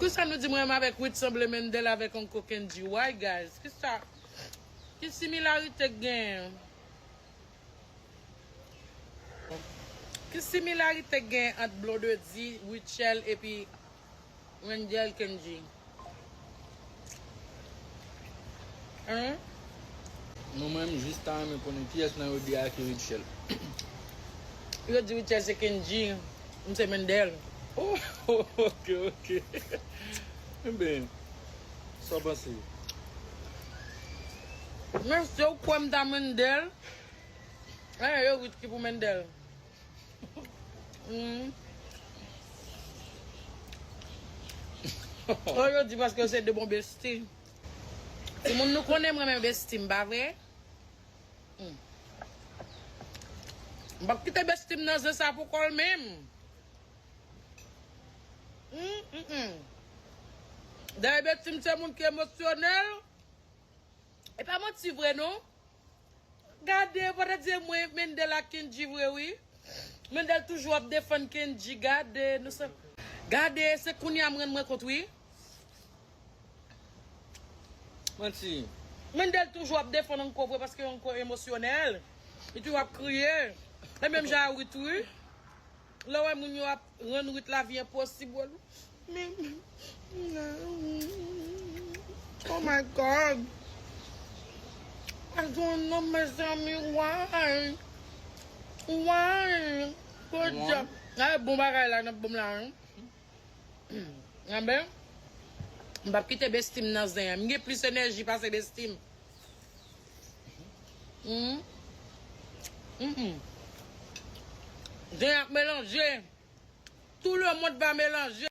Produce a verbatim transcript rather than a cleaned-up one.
Kisa nou di mwen menm avèk Ruth sanble Mendel avèk Uncle Kendji? Why, guys? Kisa? Ki similarite k genyen? Ki similarite k genyen ant Blondedy, Rutshelle epi Mendel Kendji? Hein? Non, mwen menm, jis ta renmen konnen kiyès nan yo de a ki Rutshelle. Yo di Rutshelle se Kendji, m se Mendel. Oh, ok, ok. Enben, sa w panse? Mesye, ou kwè m ta Mendel? Eh, yo Ruth ki pou Mendel. Hmm. Oh, yo di paske yo se de bon bestie. Timoun, nou konnen m renmen bestie m, pa vre? Hmm. M p ap kite bestie m nan zen sa pou kò l menm. Hmm, hmm, hmm. Dayè bestie m se moun ki emosyonèl. E pa manti vre non. Gade, pa ta di mwen Mendel ak Kendji vre wi. Mendel toujou ap defann Kendji, gade, nou se. Gade, se kounye a m rann mwen kont wi. Manti. Mendel toujou ap defann Uncle vre paske Uncle emosyonèl. Li toujou ap kriye. E menm jan a Ruth wi. Lè w wè moun yo ap rann Ruth lavi enposib, wè l. Men, oh my God. I don't know, mezanmi, why? Why? Good job. Gade bon bagay la nan bon la, hein. Anben, m p ap kite bestie m nan zen an. M gen plis enèji pase bestie m. Hmm. Mm-mm. Zen ap melanje. Tout le monde va mélanger.